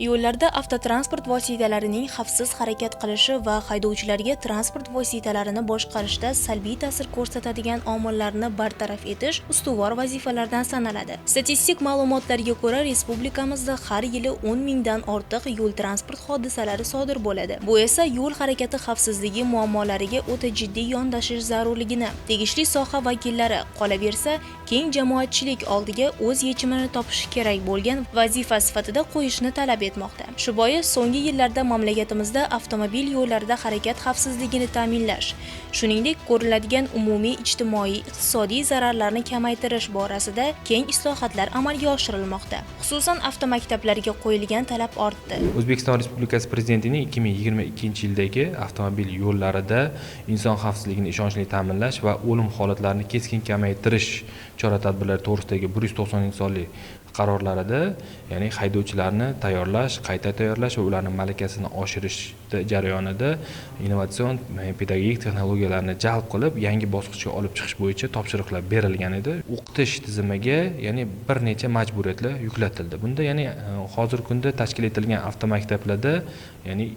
Yo'llarda avtotransport vositalarining xavfsiz harakat qilishi va haydovchilarga transport vositalarini boshqarishda salbiy ta'sir ko'rsatadigan omillarni bartaraf etish ustuvor vazifalardan sanaladi. Statistik ma'lumotlarga ko'ra, respublikamizda har yili 10 mingdan ortiq yo'l transport hodisalari sodir bo'ladi. Bu esa yo'l harakati xavfsizligi muammolariga o'ta jiddiy yondashish zarurligini, tegishli soha vakillari, qolaversa, keng jamoatchilik oldiga o'z yechimini topishi kerak bo'lgan vazifa sifatida qo'yishni talab etmoqda. Shu bois so'nggi yillarda mamlakatimizda avtomobil yo'llarida harakat xavfsizligini ta'minlash, shuningdek, ko'riladigan umumiy ijtimoiy, iqtisodiy zararlarni kamaytirish borasida keng islohotlar amalga oshirilmoqda. Xususan, avtomaktablarga qo'yilgan talab ortdi. O'zbekiston Respublikasi Prezidentining 2022-yildagi avtomobil yo'llarida inson xavfsizligini ishonchli ta'minlash va o'lim holatlarini keskin kamaytirish chora-tadbirlari to'g'risidagi 190-sonli qarorlarida, ya'ni haydovchilarni tayyorlash, qayta tayyorlash va ularning malakasini oshirish jarayonida innovatsion pedagogik texnologiyalarni jalb qilib, yangi bosqichga olib chiqish bo'yicha topshiriqlar berilgan edi. O'qitish tizimiga, ya'ni bir necha majburiyatlar yuklatildi. Bunda, ya'ni hozirgi kunda tashkil etilgan avtomaktablarda, ya'ni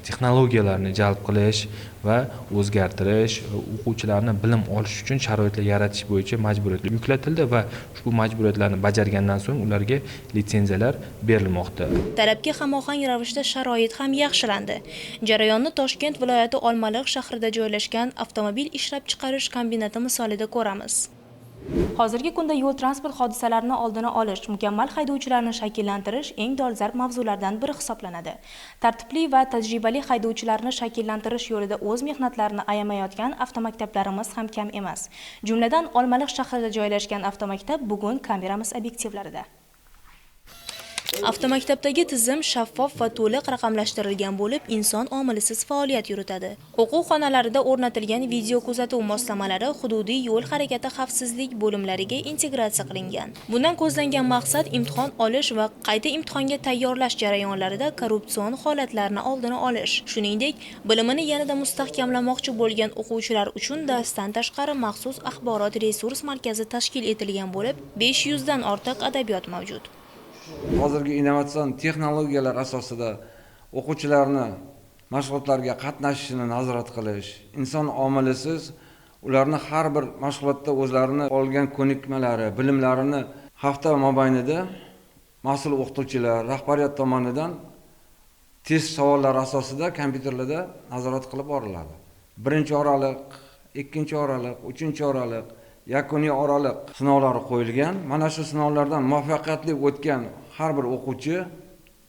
texnologiyalarni jalb qilish va o'zgartirish, o'quvchilarni bilim olish uchun sharoitlar yaratish bo'yicha majburiyatlar yuklatildi va ushbu majburiyatlarni bajargandan so'ng ularga litsenziyalar berilmoqda. Talabga hamohang ravishda sharoit ham yaxshilandi. Jarayonni Toshkent viloyati Olmaliq shahrida joylashgan avtomobil ishlab chiqarish kombinati misolida ko'ramiz. Hozirgi kunda yo'l transport hodisalarini oldini olish, mukammal haydovchilarni shakllantirish eng dolzarb mavzulardan biri hisoblanadi. Tartibli va tajribali haydovchilarni shakllantirish yo'lida o'z mehnatlarini ayamayotgan avtomaktablarimiz ham kam emas. Jumladan, Olmaliq shahrida joylashgan avtomaktab bugun kameramiz obyektivlarida. Avtomaktabdagi tizim shaffof va to'liq raqamlashtirilgan bo'lib, inson omilisiz faoliyat yuritadi. O'quv xonalarida o'rnatilgan video kuzatuv moslamalari hududiy yo'l harakati xavfsizlik bo'limlariga integratsiya qilingan. Bundan ko'zlangan maqsad imtihon olish va qayta imtihonga tayyorlash jarayonlarida korrupsion holatlarni oldini olish. Shuningdek, bilimini yanada mustahkamlamoqchi bo'lgan o'quvchilar uchun darsdan tashqari maxsus axborot resurs markazi tashkil etilgan bo'lib, 500 dan ortiq adabiyot mavjud. Hozirgi innovatsion texnologiyalar asosida o'quvchilarni mashg'ulotlarga qatnashishini nazorat qilish, inson omilisiz ularni har bir mashg'ulotda o'zlarini olgan ko'nikmalari, bilimlarini hafta mobaynida mas'ul o'qituvchilar, rahbariyat tomonidan test savollari asosida kompyuterlarda nazorat qilib boriladi. Birinchi oraliq, ikkinchi oraliq, uchinchi oraliq, yakuniy oraliq sinovlari qo'yilgan. Mana shu sinovlardan muvaffaqiyatli o'tgan har bir o'quvchi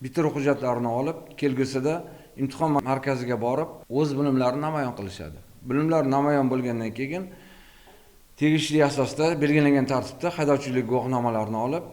bitiruv hujjatlarini olib, kelgusida imtihon markaziga borib, o'z bilimlarini namoyon qilishadi. Bilimlar namoyon bo'lgandan keyin tegishli asosda belgilangan tartibda haydovchilik guvohnomalarini olib,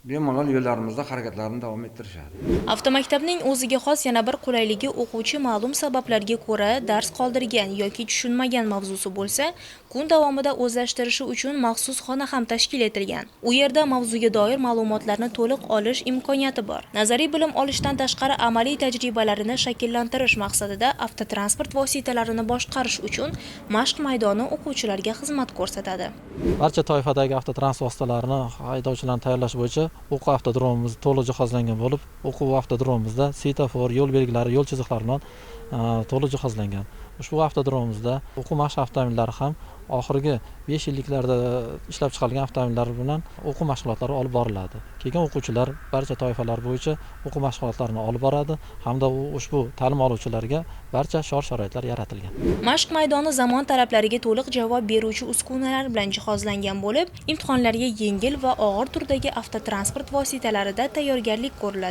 bemalol yo'llarimizda harakatlarini davom ettirishadi. Avtomaktabning o'ziga xos yana bir qulayligi o'quvchi ma'lum sabablarga ko'ra dars qoldirgan yoki tushunmagan mavzusi bo'lsa, kun davomida o'zlashtirishi uchun maxsus xona ham tashkil etilgan. U yerda mavzuga doir ma'lumotlarni to'liq olish imkoniyati bor. Nazariy bilim olishdan tashqari amaliy tajribalarini shakllantirish maqsadida avtotransport vositalarini boshqarish uchun mashq maydoni o'quvchilarga xizmat ko'rsatadi. Barcha toifadagi avtotransport vositalarini haydovchilarni tayyorlash bo'yicha o'quv avtodromimiz to'liq jihozlangan bo'lib, o'quv avtodromimizda svetofor, yo'l belgilari, yo'l chiziqlari bilan to'liq jihozlangan. Ushbu avtodromimizda o'quv mashq avtomobillari ham oxirgi 5 yilliklarda ishlab chiqarilgan avtomobillar bilan o'quv mashg'ulotlari olib boriladi. Keyin o'quvchilar barcha toifalar bo'yicha o'quv mashg'ulotlarini olib boradi hamda ushbu ta'lim oluvchilarga barcha shart-sharoitlar yaratilgan. Mashq maydoni zamon talablariga to'liq javob beruvchi uskunalar bilan jihozlangan bo'lib, imtihonlarga yengil va og'ir turdagi avtotransport vositalarida tayyorgarlik ko'riladi.